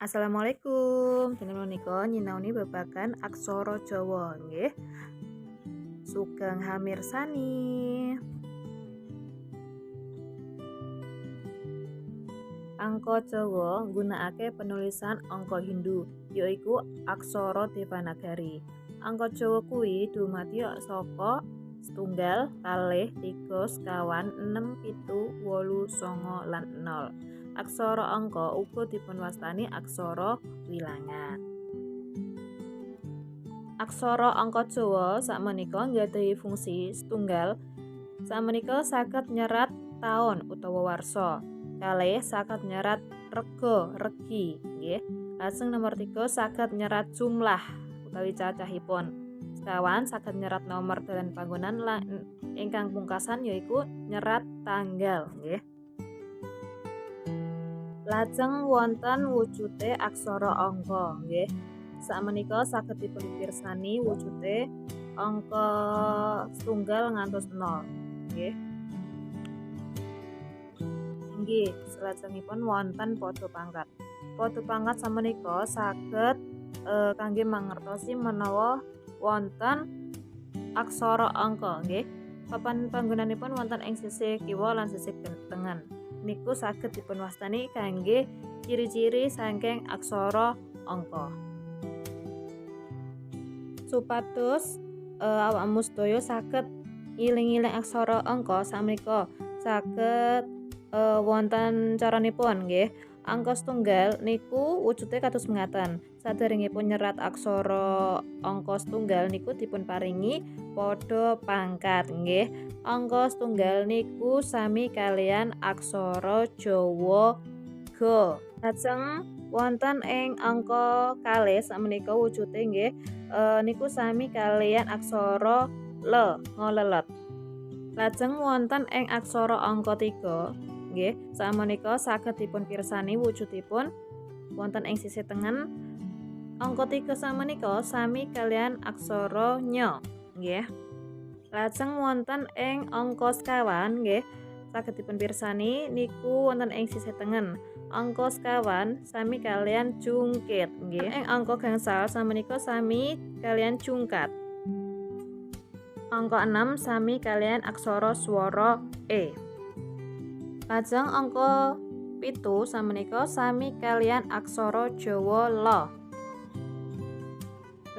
Assalamualaikum. Dinten menika nyinaoni babagan aksara Jawa nggih. Sugeng hamirsani. Angka Jawa nggunakake penulisan angka Hindu, yaiku aksara Devanagari. Angka Jawa kuwi dumadi saka 1, 2, 3, 5, 6, 7, 8, 9 lan 0. Aksara angka uga dipunwastani aksara wilangan. Aksara angka Jawa sakmenika nggadhahi fungsi setunggal. Sakmenika saged nyerat taun utawa warsa. Kalih saged nyerat rega, regi, nggih. Lajeng nomor 3 saged nyerat jumlah utawi cacahipun. Sekawan saged nyerat nomor dalan panggonan lan ingkang pungkasan yaiku nyerat tanggal, nggih. Lajeng wonten wujude aksara angka, nggih. Sakmenika saged dipun pirsani wujude angka setunggal ngantos 0, nggih. Nggih, salajengipun wonten padha pangkat. Padha pangkat sakmenika saged kangge mangertosi menawa wonten aksara angka, nggih. Papan panggonanipun wonten ing sisih kiwa lan sisih tengen. Niku saged dipunwastani kangge ciri-ciri saking aksara angka. Supados awakmu sedaya saged ngiling-iling aksara angka sakmenika saged wonten caranipun nggih. Angka setunggal niku wujude kados mengaten. Saderengipun nyerat aksara angka setunggal niku dipun paringi padha pangkat nggih. Angka setunggal niku sami kaliyan aksara Jawa ga. Lajeng wonten ing angka kalih sakmenika wujude nggih niku sami kaliyan aksara le, ngolelet. Lajeng wonten ing aksara angka 3 nggih, sakmenika saged dipun pirsani wujudipun wonten ing sisih tengen. Angka 3 sakmenika sami kaliyan aksara nya nggih. Lajeng wonten ing angka sekawan nggih, saged dipun pirsani niku wonten ing sisih tengen. Angka sekawan sami kaliyan jungkit nggih. Ing angka gangsal sakmenika sami kaliyan jungkat. Angka 6 sami kaliyan aksara swara e. Lajeng angka 7 sakmenika sami kaliyan aksara Jawa la.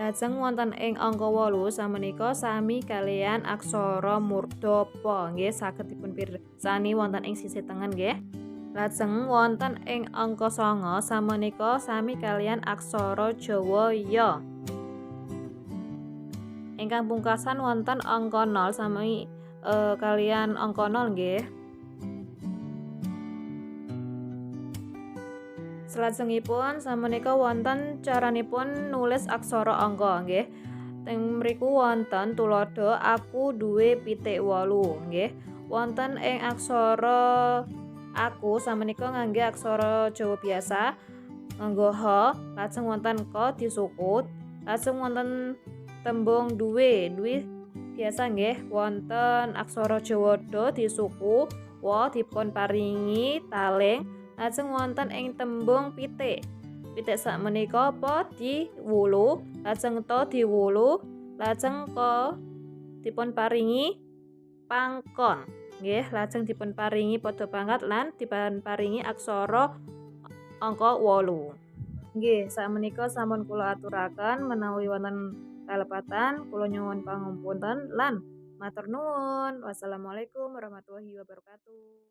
Lajeng wonten ing angka 8 sakmenika sami kaliyan aksara murda pa nggih, saged dipun pirsani wonten ing sisih tengen nggih. Lajeng wonten ing angka 9 sakmenika sami kaliyan aksara Jawa ya. Ingkang pungkasan wonten angka 0 sami kaliyan angka 0 nggih. Salajengipun sakmenika wonten caranipun nulis aksara angka nggih. Teng mriku wonten tuladha aku duwe pitik 8 nggih. Wonten ing aksara aku sakmenika ngangge aksara Jawa biasa nganggo h, lajeng wonten ka disukut, lajeng wonten tembung duwe, duwe biasa nggih, wonten aksara Jawa do disuku, wa dipun paringi taling. Lajeng wonten ing tembung pitik. Pitik sakmenika pa diwulu, lajeng ta diwulu, lajeng ka dipun paringi pangkon. Nggih, lajeng dipun paringi padha pangkat lan dipun paringi aksara angka 8. Nggih, sakmenika sampun kula aturaken menawi wonten kalepatan kula nyuwun pangapunten lan matur nuwun. Wassalamualaikum warahmatullahi wabarakatuh.